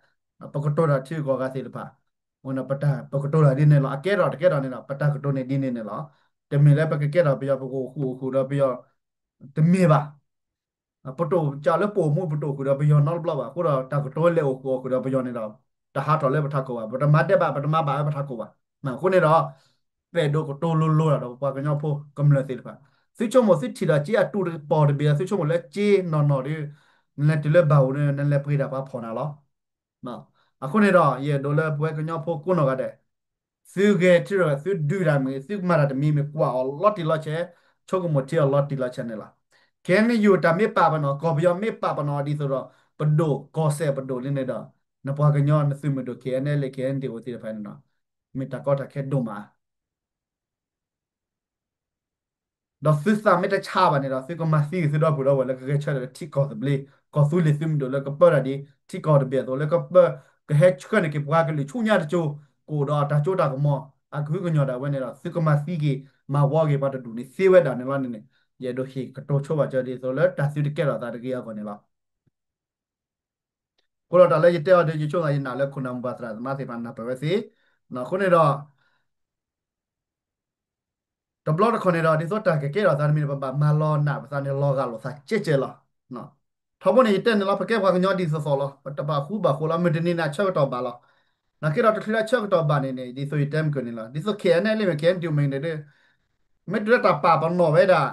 ပကတိၤတၢ်ထံဂုၤကီၢ်ဂၤသ့ၣ်တဖၣ် ပတၢ် ပကတိၤတၢ်ဒ်န့ၣ်လီၤ. အကဲထီၣ်တကဲထီၣ်န့ၣ်ဒီး ပတၢ်ကတိၤန့ၣ်ဒ်န့ၣ်န့ၣ်လီၤ. တမ့ၢ်လၢပကကဲထီၣ်ပယီၤ ပကအိၣ်ဃုာ်အိၣ်ဃုာ်ဒီးပယီၤ တမ့ၢ်ဘၣ်. ပတိၢ်ကလၢပအိၣ်မူပတိၢ်ဃုာ်ဒီးပယီၤနီတဘျီဘၣ်. အဃိဒီးတၢ်ကတိၤလဲၤအိၣ်ဃုာ်အိၣ်ဃုာ်ဒီးပယီၤန့ၣ်ဒီး တဟးထီၣ်လၢပထးခိၣ်ဘၣ်. ပတမၤဒဲးဘး ပတမၤဘၣ်လၢပထးခိၣ်ဘၣ်. အဃိန့ၣ်ဒီး ပအဲၣ်ဒိးကတိၤလိၤလိၤဒီးပပှၤကညီဖိကမျၢၢ်သ့ၣ်တဖၣ် သုဆိကမိၣ်သုထံၣ်ဒီးစ့အတူၢ်တပီၢ်တဘ့ၣ်ဒီး သုဆိကမိၣ်လၢစ့နီၢ်နီၢ်ဒီး နလဲၤတုၤလၢဘၣ်ဧိၤဒီး နလဲၤပှ့ၤဒၣ်ပှၤဖီၣ်နၤလီၤ. အဃိန့ၣ်ဒီး ယအဲၣ်ဒိးလၢပဝဲကညီဖိကိးနီၢ်ဂၤဒဲး သုဂဲၤထံရူၢ် သုဒုးတၢ်မ့ၢ်ဂ့ၤ သုကမၤတၢ်တမံၤမ့ၢ် ကွၢ်အီၤလီၤတံၢ်လီၤဆဲး, ဆိကမိၣ်ထံအီၤလီၤတံၢ်လီၤဆဲးန့ၣ်လီၤ. ခဲအံၤန့ၣ် ယိၤတၢ်မ့ၢ်ပာ်ပနီၣ် ကီၢ်ပယီၤမ့ၢ်ပာ်ပနီၣ်ဒ်သိးဒီး ပဒိၣ်ကီၢ်စဲၣ်ပဒိၣ်လံန့ၣ်ဒီး နပှၤကညီနသုးမုၢ်ဒိၣ် K N L A K N D O သ့ၣ်တဖၣ်န့ၣ်ဒီး မ့ၢ်တၢ်ကီတၢ်ခဲဒိၣ်မး ဒီးသုသးမ့ၢ်တဆါဘၣ်န့ၣ်ဒီး သုကမၤသံက့ၤသုဒီပုၢ်ဒီဝဲၢ်လၢကဂဲၤဆၢထၢၣ်လၢထံကီၢ်သဘျ့, ကီၢ်သူလ့ၤသုးမုၢ်ဒိၣ်လၢကပၢတၢ်ဒ်ထံကီၢ်တဘ့ၣ်အသိး လၢကပၢ ကဟဲဆှၢန့ၢ်က့ၤပှၤကလုာ်ဆူညါတကၠိ ကအိၣ်ဒီးတၢ်ကၠိတၢ်ကမီၤ အကဟုကညီၢ်ဒၣ်ဝဲန့ၣ်ဒီး သုကမၤသံက့ၤ မၤဝီက့ၤပှၤတဒူၣ်န့ၣ်သ့ဝဲဒၣ်န့ၣ်လီၤန့ၣ်န့ၣ် ယအဲၣ်ဒိးဟ့ၣ်ကတိၤဆိဘၣ်ကၢဒ်သိးလၢ တၢ်သုတကဲထီၣ်သးတဂ့ၤအဂီၢ်န့ၣ်လီၤ. အဃိဒီးတၢ်လၢယတဲအီၤဒီး ယဆိကမိၣ်ယနာ်လၢခိၣ်နၢ်မိၢ်ပၢ်သရၣ်သမါသ့ၣ်တဖၣ်နၢ်ပၢၢ်ဝဲသ့. အဃိန့ၣ်ဒီး တဘျီတခီၣ်န့ၣ်ဒီး ဒ်သိးတၢ်ကကဲထီၣ်သးတမံၤန့ၣ် ပဘၣ်မၤလီၤနာ်ပသးန့ၣ် လီၤဂာ်လိာ်သးကဲကဲလီၤ. ထီဘိန့ၣ် ယတဲန့ၣ်လီၤ ပကဲပှၤကညီဒ်သိးသိးလီၤ ပတဘၣ်ဃူဘၣ်ဃိးလီၤ မုၢ်တနံၤန့ၣ် အဆၢကတီၢ်ဘၣ်လီၤ. နာ်က့ဒီးတချုးလၢအဆၢကတီၢ်ဘၣ်န့ၣ်န့ၣ် ဒ်သိးယတဲမုၢ်ကၢၢ်န့ၣ်လီၤ ဒ်သိး K N L A မ့ၢ် K N D O မ့ၢ်န့ၣ်ဒီး မ့ၢ်တုၤလၢတၢ်ပာ်ပနီၣ်ဝဲဒၣ်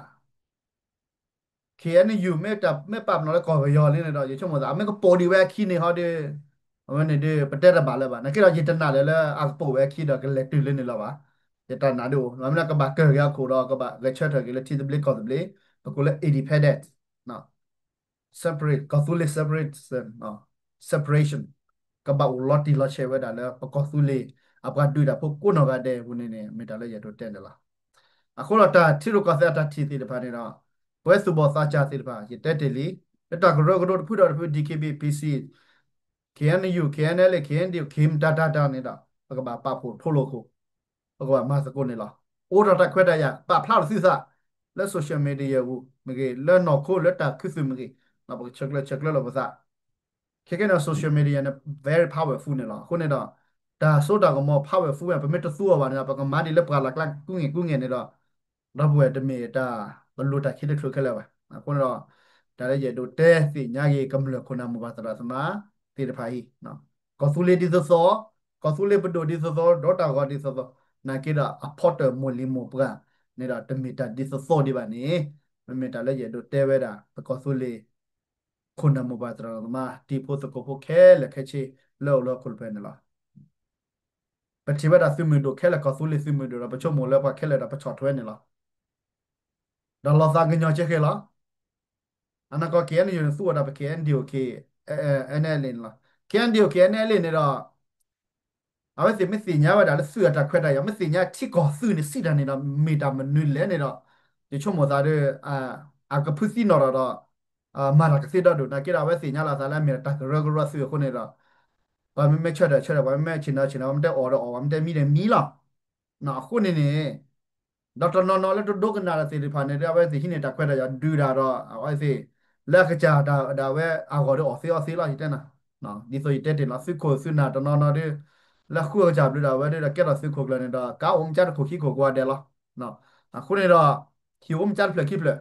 K N U မ့ၢ်တၢ် မ့ၢ်ပာ်ပနီၣ်လၢကီၢ်ပယီၤလံန့ၣ်ဒီး ယဆိကမိၣ်သး အမ့ၢ်ကပိာ်ဒံးဝဲအခံန့ၣ်ဟီဒီး အဝဲန့ၣ်ဒီး ပတဲတဘၣ်လၢၤဘၣ်. နာ်က့ဒီး ယတနာ်လၢၤလၢအကပိာ်ဝဲအခံဒီးကလဲၤတုၤလၢန့ၣ်လၢၤဘၣ်. ယတနာ်ဒ်အိၣ် မ့ၢ်လၢကဘၣ်ကၢၢ်က့ၤအခိၣ်ဒီး ကဘၣ်ဂဲၤဆၢထၢၣ်က့ၤလၢထံသဘျ့ကီၢ်သဘျ့ ပကိးလၢ independent separate ကီၢ်သူလ့ၤ separate separation ကဘၣ်အိၣ်လီၤတံၢ်လီၤဆဲးဝဲဒၣ်လၢပကီၢ်သူလ့ၤ အပှၤဒုးတၢ်ဖိကိးနီၢ်ဂၤဒဲးအပူၤန့ၣ်န့ၣ် မ့ၢ်တၢ်လၢယအဲၣ်ဒိးတဲန့ၣ်လီၤ. အဃိဒီးတၢ်ထံရူၢ်ကီၢ်သဲးအတၢ်ထံၣ်သ့ၣ်တဖၣ်န့ၣ်ဒီး ပဝဲသူၣ်ဘီၣ်သးစၢ်သ့ၣ်တဖၣ် ယတဲတ့ၢ်လံ လၢတၢ်ကရၢကရိတဖုဒီးတဖု D K B A P C K N U K N L A K N D O ကမတၤတၢ်တၢ်န့ၣ်ဒီး ပကဘၣ်ပာ်ဖှိၣ်ထီၣ်လိာ်ခိၣ် ပကဘၣ်မၤသကိးန့ၣ်လီၤ. အိၣ်ဒီးတၢ်ခွဲးတၢ်ယာ် ပာ်ဖျါထီၣ်သုသး လၢ social media ပူၤမ့ၢ်ဂ့ၤ လၢနီၢ်ခိလၢတၢ်ခူသူၣ်မ့ၢ်ဂ့ၤ ပကဆဲးကျၢဆဲးကျၢလိာ်ပသး ခဲကနံၣ်န့ၣ် social media န့ၣ် very powerful န့ၣ်လီၤ. အဃိန့ၣ်ဒီး တၢ်စိတၢ်ကမီၤ powerful ဝဲ ပမ့ၢ်တသူအီၤဘၣ်န့ၣ်ဒီး ပကမၤဒ်လၢပှၢ်လၢ်ကျါကူငဲၢ်ကူငဲၢ်န့ၣ်ဒီး ဒီပုၢ်ဝဲၢ်တမ့ၢ်တၢ် ပလိၤတၢ်ခံတချုးခဲလၢာ်ဘၣ်. အဃိန့ၣ်ဒီး တၢ်လၢယအဲၣ်ဒိးတဲသ့ၣ်ညါက့ၤ ကမျၢၢ်ခိၣ်နၢ်မိၢ်ပၢ်သရၣ်သမါသ့ၣ်တဖၣ်အံၤ ကီၢ်သူလ့ၤဒ်သိးသိး, ကီၢ်သူလ့ၤပဒိၣ်ဒ်သိးသိး, ဒီးတၢ်ဂီၤဒ်သိးသိး, နာ်က့ဒီးအဖီတၢၣ်မိၢ်လံၤမိၢ်ပှၢ်န့ၣ်ဒီး တမ့ၢ်တၢ်ဒ်သိးသိးဒံးဘၣ်န့ၣ်, မ့မ့ၢ်တၢ်လၢယအဲၣ်ဒိးတဲဝဲဒၣ် ပကီၢ်သူလ့ၤ ခိၣ်နၢ်မိၢ်ပၢ်သရၣ်သမါ တံၤဖိသကိးဖိခဲလၢာ်ခဲဆ့ လၢအိၣ်လၢဟီၣ်ခိၣ်ဖဲန့ၣ်လီၤ. ပထံၣ်ဝဲဒၣ်သုးမုၢ်ဒိၣ်ခဲလၢာ် ကီၢ်သူလ့ၤသုးမုၢ်ဒိၣ်ဒီး ပဆိကမိၣ်လၢပှၤခဲလၢာ်ဒီးပဆီၣ်ထွဲန့ၣ်လီၤ. ဒီးလီၤသးကညီၤကဲဃဲလီၤ. အနီၢ်ကီၢ် K N U န့ၣ် သူအီၤဒီးပ K N D O K N L A န့ၣ်လီၤ. K N D O K N L A န့ၣ်ဒီး အဝဲသ့ၣ်မ့ၢ်သ့ၣ်ညါဝဲဒၣ်လၢသုးအတၢ်ခွဲးတၢ်ယာ် မ့ၢ်သ့ၣ်ညါထံကီၢ်သုးန့ၣ် စံးတၢ်န့ၣ်ဒီး မ့ၢ်တၢ်မနုၤလဲၣ်န့ၣ်ဒီး ယဆိကမိၣ်သးဒီး အကဖုသံနီၣ်ထီၣ်ဒီး မၤတၢ်ကသ့ဒီဒိၣ် နာ်က့ဒီး အဝဲသ့ၣ်ညါလီၤသးလၢအမ့ၢ်တၢ်ကရၢကရိသုးအဃိန့ၣ်ဒီး ပှၤမ့မ့ၢ်ဆၢထၢၣ်ဆၢထၢၣ် ပှၤမ့မ့ၢ်ဆ့ၣ်နီၤဆ့ၣ်နီၤ ပှၤမ့ၢ်တဲအီၣ်ဒီးအီၣ် ပှၤမ့ၢ်တဲမံဒီးမံလီၤ. အဃိန့ၣ်န့ၣ် ဒီးတနီၤနီၤလၢတဒိကနၣ်တၢ်သ့ၣ်တဖၣ်န့ၣ်ဒီး အဝဲသ့ၣ်ဟံးန့ၢ်တၢ်ခွဲးတၢ်ယာ်ဒုးတၢ်ဒီး အဝဲသ့ၣ် လၢအကစၢ်ဒၣ်ဝဲအဂီၢ်ဒီးအီၣ်သ့အီသ့လီၤ ယတဲနၤ. ဒ်သိးယတဲတ့ၢ်လီၤ သုးခိၣ်သုးနၢ်တနီၤနီၤဒီး လၢဃုအကစၢ်ဘျုးဒၣ်ဝဲဒီး ကဲထီၣ်သုးခိၣ်ကျၢၢ်န့ၣ်ဒီး ကးအိၣ်မ့ၢ်ကၠၢတခိၣ်ခံခိၣ်ကိးဂၤဒဲးလီၤ. အဃိန့ၣ်ဒီး ဟံၣ်အိၣ်မ့ၢ်ကၠၢတဖျၢၣ်ခံဖျၢၣ်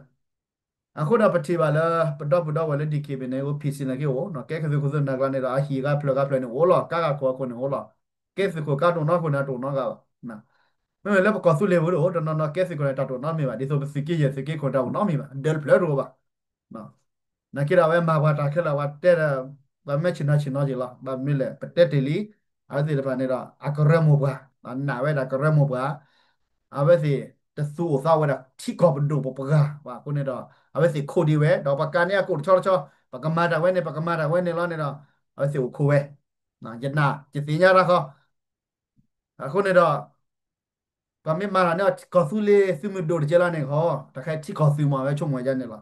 အဃိဒီးပထံၣ်ဘၣ်လၢ ပဒီပုၢ်ဒီဝဲၢ်လၢ D K B န့ၣ် အိၣ် P C န့ၣ်က့အိၣ် ကဲကသုးခိၣ်သုးနၢ်ကျါန့ၣ်ဒီး အဟံၣ်ဂၤဖျၢၣ်ဂၤဖျၢၣ်န့ၣ်အိၣ်လီၤ ကါဂၤခိၣ်ဂၤခိၣ်န့ၣ်အိၣ်လီၤ ကဲသုးခိၣ်ကါတအိၣ်နီတခိၣ်န့ၣ် တအိၣ်နီတဂၤဘၣ်. မ့မ့ၢ်လၢပကီၢ်သူလ့ၤပူၤဒီး တနီၤနီၤကဲသုးခိၣ်န့ၣ် တၢ်တအိၣ်နီတမံၤဘၣ် ဒ်သိးပသုးက့ယဲၢ်သုးက့ခိၣ်န့ၣ် တၢ်အိၣ်နီတမံၤဘၣ် ဒၢတဖျၢၣ်တအိၣ်ဘၣ် နာ်က့ဒီးအဝဲမၤပှၤတၢ်ခဲလၢာ် ပှၤတဲဒီး ပှၤမ့ၢ်ဆ့ၣ်နီၤဆ့ၣ်နီၤက့ၤလီၤ ဘၣ်မနုၤလဲၣ် ပတဲတ့ၢ်လံ အဝဲသ့ၣ်တဖၣ်န့ၣ်ဒီး အကရၢမိၢ်ပှၢ် နာ်ဝဲဒၣ်ကရၢမိၢ်ပှၢ် အဝဲသ့ၣ် တသူၣ်အိၣ်သးအိၣ်ဝဲဒၣ်ထံကီၢ်ပဒိၣ်ပပှၢ် ဘၣ်အဃိန့ၣ်ဒီး အဝဲသ့ၣ်ခိးဒံးဝဲ ဒီးပှၤကးန့ၢ်အကိာ်တဆီတဆီ ပကမၤတၢ်ဝဲန့ၣ် ပကမၤတၢ်ဝဲန့ၣ်လီၤန့ၣ်ဒီး အဝဲသ့ၣ်အိၣ်ခိးဝဲ ယနာ် ယသ့ၣ်ညါတၢ်ဃီ အဃိန့ၣ်ဒီး ပှၤမ့ၢ်မၤတၢ်န့ၣ် ကီၢ်သူလ့ၤသုးမုၢ်ဒိၣ်တကဲလီၤန့ၣ်ဃီ တၢ်ခဲထံကီၢ်သုးမ့ၢ်ဝဲဆိကမိၣ်ယါန့ၣ်လီၤ.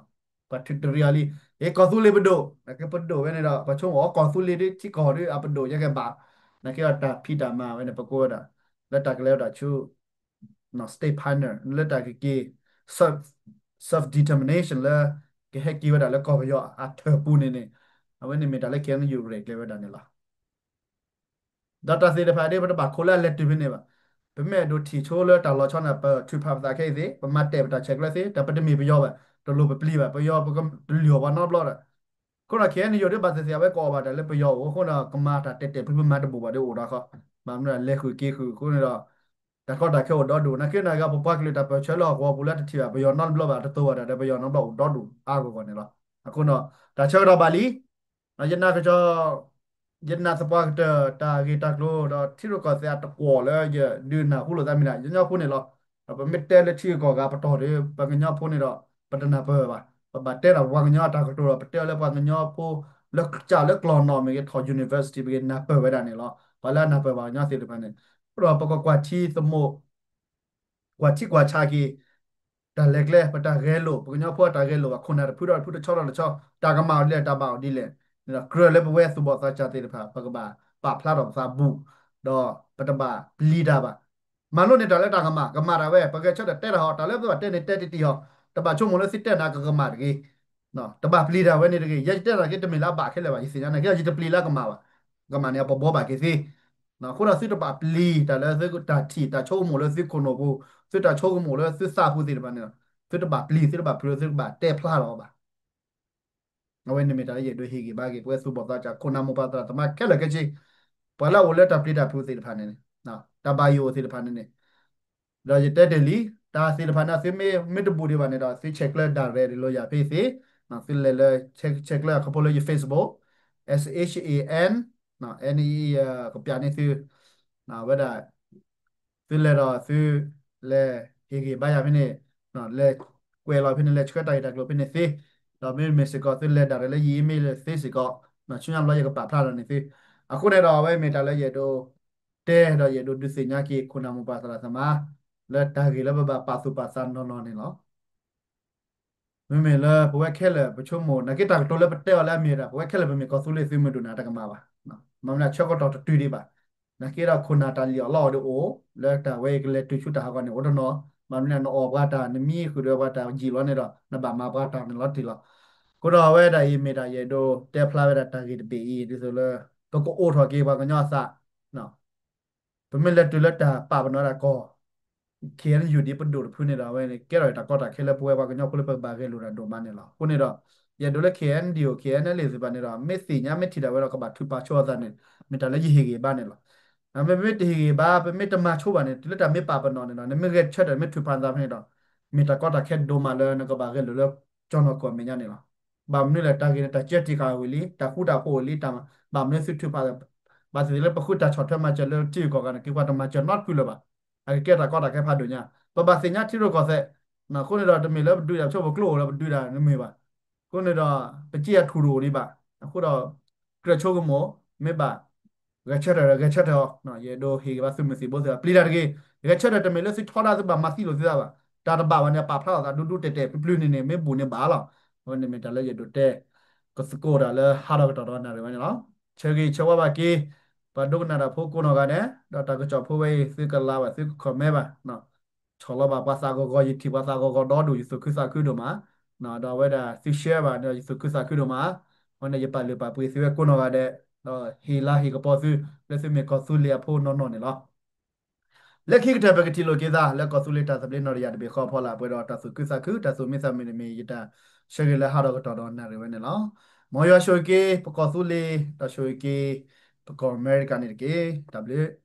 ပှၤထုးတရံးအီၤလံ အ့ ကီၢ်သူလ့ၤပဒိၣ် နာ်က့ပဒိၣ်ဝဲန့ၣ်ဒီး ပှၤဆိကမိၣ်အီၤကီၢ်သူလ့ၤဒ်ထံကီၢ်ဒီးအပဒိၣ်ယဲကဲဘၣ် နာ်က့ဒီးတၢ်ဖံးတၢ်မၤဝဲန့ၣ် ပကိးဝဲဒၣ် လၢတၢ်ကလဲၤဝဲဒၣ်ဆူ state partner လၢတၢ်ကက့ၤ self determination လၢ ကဟဲက့ၤဝဲဒၣ်လၢကီၢ်ပယီၤအထၢၣ်ပူၤန့ၣ်န့ၣ် အဝဲန့ၣ်မ့ၢ်တၢ်လၢ K N U ရဲၣ်ကျဲၤဝဲဒၣ်န့ၣ်လီၤ. ဒီးတၢ်သ့ၣ်တဖၣ်ဒ် ပတဘၣ်ခိးလၢအလဲၤတုၤဖဲန့ၣ်ဘၣ်. ပမ့ၢ်အဲၣ်ဒိးထံၣ်ဆိလၢတၢ်လီၤဆီန့ၣ် ပထုးဖးပသးခဲအံၤသ့, ပမၤတဲာ်ပတၢ်ဆဲးကျၢသ့, တၢ်ပတမ့ၢ်ပယီၤဘၣ်, တလိၣ်ပပျံၤဘၣ်, ပယီၤပတလုၢ်အီၣ်ပှၤနီတဘျီဒီး, အဃိဒီး K N U ဒ်ဘၣ်သ့ၣ်သ့ၣ် အဝဲကအီၣ်ဘၣ်တၢ်လၢပယီၤအိၣ်အဃိဒီး ကမၤတၢ်တဲာ်တဲာ်ဖုဖုမၤတဘူၣ်ဘၣ်ဒီးအိၣ်ဒီးဃီ, ဘၣ်မနုၤလဲၣ် လဲၤဃုာ်က့ၤဃုာ်အဃိန့ၣ်ဒီး တၢ်ကီတၢ်ခဲအိၣ်ဒီဒူၣ် နာ်က့နာ်ဂ့ၤ ပပှၤကလုာ်တၢ်ပၢၢ်ဆၢလၢဟီၣ်ကဝီၤပူၤလၢတထံၣ်ဘၣ်ပယီၤနီတဘျီဘၣ် တတိၤဘၣ်တၢ်ဒီးပယီၤနီတဘျီအိၣ်ဒီဒူၣ်အါဂီၢ်ဂီၢ်န့ၣ်လီၤ. အဃိဒီး တၢ်ဆၢကတီၢ်ဘၣ်လံ ယနာ်ကစီၤ ယနာ်သပှၢ်ကတၢၢ်တၢ်ဂ့ၢ်တၢ်ကျိၤဒီးထံရူၢ်ကီၢ်သဲးအတကွီၢ်လၢယဒုးနၢ်ဟူလိာ်သးမ့ၢ်ဒၣ် ကညီဖိန့ၣ်လီၤ. ဒီးပမ့ၢ်တဲလၢထံဂၤကီၢ်ဂၤပတီၢ်ဒီး ပှၤကညီဖိန့ၣ်ဒီး ပတနၢ်ပၢၢ်ဘၣ်. ပဘၣ်တဲဒီးပှၤကညီအတၢ်ကတိၤဒီး ပတဲအီၤလၢပှၤကညီဖိ လၢကစၢ်လၢကျီၢ်နီၣ်မ့ၢ်ဂ့ၤ ထီၣ် university မ့ၢ်ဂ့ၤ နၢ်ပၢၢ်ဝဲဒၣ်န့ၣ်လီၤ. ပှၤလၢအနၢ်ပၢၢ်ပှၤကညီသ့ၣ်တဖၣ်န့ၣ် အဃိဒီးပကကွၢ်ထံသမိး ကွၢ်ထံကွၢ်ဆးက့ၤ တၢ်လဲၤကျဲ ပတၢ်ဂဲၤလိာ် ပကညီဖိအတၢ်ဂဲၤလိာ်ဘၣ် ခိၣ်နၢ်တဖုဒီးတဖု တဆီဒီးတဆီ တၢ်ကမၣ်အီၤဒ်လဲၣ် တၢ်ဘၣ်အီၤဒ်လဲၣ်န့ၣ်ဒီး ကြၢးလၢပဝဲသူၣ်ဘီၣ်သးစၢ်သ့ၣ်တဖၣ် ပကဘၣ်ပာ်ဖျါထီၣ်ပသးဘူး ဒီးပတဘၣ်ပျံၤတၢ်ဘၣ်. မၤလိန့ၢ်တၢ်လၢတၢ်ကမၣ် ကမၣ်တၢ်ဝဲ ပဂဲၤဆၢထၢၣ်တဲတၢ်ဟီ တၢ်လၢပဘၣ်တဲန့ၣ်တဲတံၢ်တံၢ်ဟီ တဘၣ်ဆိကမိၣ်လၢသုတဲနၤကကမၣ်တဂ့ၤ တဘၣ်ပျံၤတၢ်ဝဲန့ၣ်တဂ့ၤ. ယဲယတဲတၢ်က့ တမ့ၢ်လၢအဘၣ်ခဲလၢာ်ဘၣ် ယသ့ၣ်ညါနာ်က့ ယတပျံၤလၢအကမၣ်ဘၣ်. ကမၣ်န့ၣ် ပဘှီဘၣ်က့ၤသ့. အဃိဒီးသုတဘၣ်ပျံၤတၢ်လၢသုတၢ်ထံၣ်တၢ်ဆိကမိၣ်လၢသုခိၣ်နူာ်ပူၤ, သုတၢ်ဆိကမိၣ်လၢသုသးပူၤသ့ၣ်တဖၣ်န့ၣ်, သုတဘၣ်ပျံၤ သုတဘၣ်ဖုး သုတဘၣ်တဲဖျါလီၤဘၣ်. အဝဲန့ၣ်မ့ၢ်တၢ်လၢယအဲၣ်ဒိးဟ့ၣ်ဂံၢ်ဘါက့ၤ ပဝဲသူၣ်ဘီၣ်သးစၢ် ခိၣ်နၢ်မိၢ်ပၢ်သရၣ်သမါခဲလၢာ်ခဲဆ့, ပှၤလၢအအိၣ်လၢတၢ်ပျံၤတၢ်ဖုးသ့ၣ်တဖၣ်န့ၣ်, တၢ်ဘၣ်ယိၣ်သ့ၣ်တဖၣ်န့ၣ်န့ၣ် ဒီးယတဲတ့ၢ်လံ, တၢ်သ့ၣ်တဖၣ်န့ၣ် သုမ့ၢ်မ့ၢ်တဘူးဒံးဘၣ်န့ၣ်ဒီး သုဆဲးကျၢ direct လီၤယၤဖဲသ့, သုလဲၤလၢ ဆဲးကျၢအခီဖျိလၢယ Facebook, S H A N, N E, ကပျးန့ၢ်သု, ဝဲဒၣ် သုလဲၤဒီးသု လဲၤဟ့ၣ်ဂံၢ်ဘါယၤဖဲန့ၣ်, လဲၤကွဲးလီၤဖဲန့ၣ် လဲၤဆှၢတၢ်ဂ့ၢ်တၢ်ကျိၤဖဲန့ၣ်သ့, ဒီးမ့မ့ၢ်စ့ၢ်ကီးသုလဲၤ direct လၢယ email သ့စ့ၢ်ကီး, ဆူညါလီၤယကပာ်ဖျါထီၣ်န့ၣ်သု, အဃိန့ၣ်ဒီးအဝဲမ့ၢ်တၢ်လၢယအဲၣ်ဒိး တဲဒီးယအဲၣ်ဒိးဒုးသ့ၣ်ညါက့ၤ ခိၣ်နၢ်မိၢ်ပၢ်သရၣ်သမါ လၢတၢ်ဂ့ၢ်လၢပဘၣ်ပာ်သူၣ်ပာ်သးနီၢ်နီၢ်န့ၣ်လီၤ. မ့မ့ၢ်လၢပဝဲခဲလၢာ်ပဆိကမိၣ် နာ်က့တၢ်ကတိၤလၢပတဲအီၤလၢအမ့ၢ်ဒၣ် ပဝဲခဲလၢာ်ပမ့ၢ်ကီၢ်သူလ့ၤသုးမုၢ်ဒိၣ်န့ၣ် တကမၣ်ဘၣ်. မ့မ့ၢ်လၢဆၢကတီၢ်တတုၤဒံးဘၣ်. နာ်က့ဒီးခိၣ်နၢ်တၢ်လံၣ်အီၣ်လီအီၣ်ဒီးအိၣ် လၢတၢ်ဝဲအံၤကလဲၤတုၤဆူတၢ်ဟးဂီၤန့ၣ် အိၣ်တနီၤ, ဘၣ်မနုၤလဲၣ် နအီၣ်ပှၤတၢ် နမံဃုာ်ဒီးပှၤတၢ်ယံာ်လီၤန့ၣ်ဒီး နဘၣ်မၤပှၤတၢ်န့ၣ်လီၤတံၢ်လီၤ. အဃိဒီးအဝဲဒၣ်အံၤမ့ၢ်ဒၣ်ယအဲၣ်ဒိးတဲဖျါဝဲဒၣ်တၢ်ဂ့ၢ်တဘ့ၣ်အံၤ ဒ်သိးလၢ ပကအိးထီၣ်က့ၤပှၤကညီအသး ပမ့ၢ်လဲၤတုၤလၢတၢ်ပာ်ပနီၣ်ဒၣ်ကီၢ် K N U ဒ်ပဒိၣ်တဖုန့ၣ်ဒီး အဝဲန့ၣ်ကဲထီၣ်တၢ်ကီတၢ်ခဲလၢပဝဲပှၤကညီဖိလၢပကဘၣ်ဂဲၤလိာ်တၢ်ဒိၣ်မးန့ၣ်လီၤ. အဃိန့ၣ်ဒီး ယအဲၣ်ဒိးလၢ K N D O K N L A သ့ၣ်တဖၣ်န့ၣ်ဒီး မ့ၢ်သ့ၣ်ညါမ့ၢ်ထံၣ်ဒၣ်ဝဲဒီးကဘၣ်ထုးဖးဆိအသးန့ၣ် မ့ၢ်တၢ်လၢယဟ့ၣ်ဂံၢ်ဘါန့ၣ်လီၤ. မ့မ့ၢ်တဟ့ၣ်ဂံၢ်ဘါ ပမ့ၢ်တမၤဆိဘၣ်န့ၣ် တုၤလၢတၢ်မ့ၢ်ပာ်ပနီၣ်န့ၣ်ဒီး နမ့ၢ်ဂဲၤဆၢထၢၣ် မ့ၢ်ထုးဖးသးဖဲန့ၣ်ဒီး မ့ၢ်တၢ်ကီတၢ်ခဲဒိၣ်မးလၢနကဘၣ်ဂဲၤလိာ်လၢ ကၠီၣ်နီၢ်ကီၢ်မဲာ်ညါန့ၣ်လီၤ. ဘၣ်မနုၤလဲၣ် တၢ်ဂ့ၢ်န့ၣ် တၢ်ကၢတံာ်ဃာ်ဝံၤလံ တၢ်ဃူတၢ်ဖိးဝံၤလံ တၢ်ဘၣ်မနုၤသုထုးဖး ဘၣ်သ့ၣ်သ့ၣ်လၢပဃုတၢ်ဆီၣ်ထွဲမၤစၢၤလၢထံဂုၤကီၢ်ဂၤန့ၣ် က့ၤပှၤတမၤစၢၤနီတဖုလၢၤဘၣ်. အကကဲတၢ်ကီတၢ်ခဲဖးဒိၣ်ညါ, ပဘၣ်သ့ၣ်ညါထံရူၢ်ကီၢ်သဲး, အဃိန့ၣ်ဒီးတမ့ၢ်လၢပဒုးတၢ် ပဆိကမိၣ်ကျိအိၣ်လၢပဒုးတၢ်တမ့ၢ်ဘၣ်. အဃိန့ၣ်ဒီး ပစံးအထူၣ်တအိၣ်ဒံးဘၣ်. အဃိဒီး ကြၢးဆိကမိၣ်, မ့ၢ်ဘၣ် ဂဲၤဆၢထၢၣ်ဒီးဂဲၤဆၢထၢၣ်အီၤ, ယအဲၣ်ဒိးဟ့ၣ်ဂံၢ်ဘါသုးမုၢ်သံၣ်ဘိသ့ၣ်တဖၣ် ပျံၤတၢ်တဂ့ၤ, ဂဲၤဆၢထၢၣ်တမ့ၢ်လၢသုထီဒါသုဘၣ်မၤသံလိာ်သုသးဘၣ်, တၢ်တဘၣ်ဘၣ်န့ၣ် ပာ်ဖျါလိာ်သးဒူဒူတဲာ်တဲာ်ပျုၤပျုၤန့ၣ်န့ၣ် မ့ၢ်ဘူးန့ၣ်ဘၣ်လီၤ. အဝဲန့ၣ်မ့ၢ်တၢ်လၢယအဲၣ်ဒိးတဲ ကသကိးတၢ်လၢဟးထီၣ်ကတီၢ်ဒီးနၣ်ရံၣ်ဝဲန့ၣ်လီၤ. ဆၢဂ့ၤဆၢဝါဘၣ်က့ၤ ပှၤဒိကနၣ်တၢ်ဖိကိးနီၢ်ဂၤဒဲး, ဒီးတၢ်ကစီၣ်ဖိဝဲအံၤ သုကlikeဘၣ် သုကcommentဘၣ် ဆီၣ်လီၤဘၣ်ပှၤသးဂီၤဂီၤ, ယထံၣ်ပှၤသးဂီၤဂီၤဒီဒိၣ် ယသူၣ်ခုသးခုဒိၣ်မး, ဒီးအဝဲဒၣ်သု shareဘၣ်ဒီး ယသူၣ်ခုသးခုဒိၣ်မး, အဝဲန့ၣ်ယပာ်လုၢ်ပာ်ပှ့ၤသုဝဲကိးနီၢ်ဂၤဒဲး, ဒီးဟ့ၣ်လၤဟ့ၣ်ကပီၤသု လၢသုမ့ၢ်ကီၢ်သူလ့ၤအဖိနီၢ်နီၢ်န့ၣ်လီၤ. လၢခံကတၢၢ်ပကထံၣ်လိာ်က့ၤသးလၢကီၢ်သူလ့ၤတၢ်သဘျ့နီၢ်တယၢ်တဘ့ၣ်ဃီအဖီလာ် ပှဲၤဒီးတၢ်သူၣ်ခုသးခု တၢ်သူၣ်မံသးမုာ်န့ၣ်မ့ၢ်ယတၢ်ဆၢဂ့ၤလၢဟးထီၣ်ကတီၢ်ဒီးနၣ်ရံၣ်ဝဲန့ၣ်လီၤ. မ်ယွၤဆိၣ်ဂ့ၤက့ၤ ပကီၢ်သူလ့ၤ, ဒီးဆိၣ်ဂ့ၤက့ၤ ပကီၢ်အမဲရကၤန့ၣ်တက့ၢ်. တၢ်ဘျုး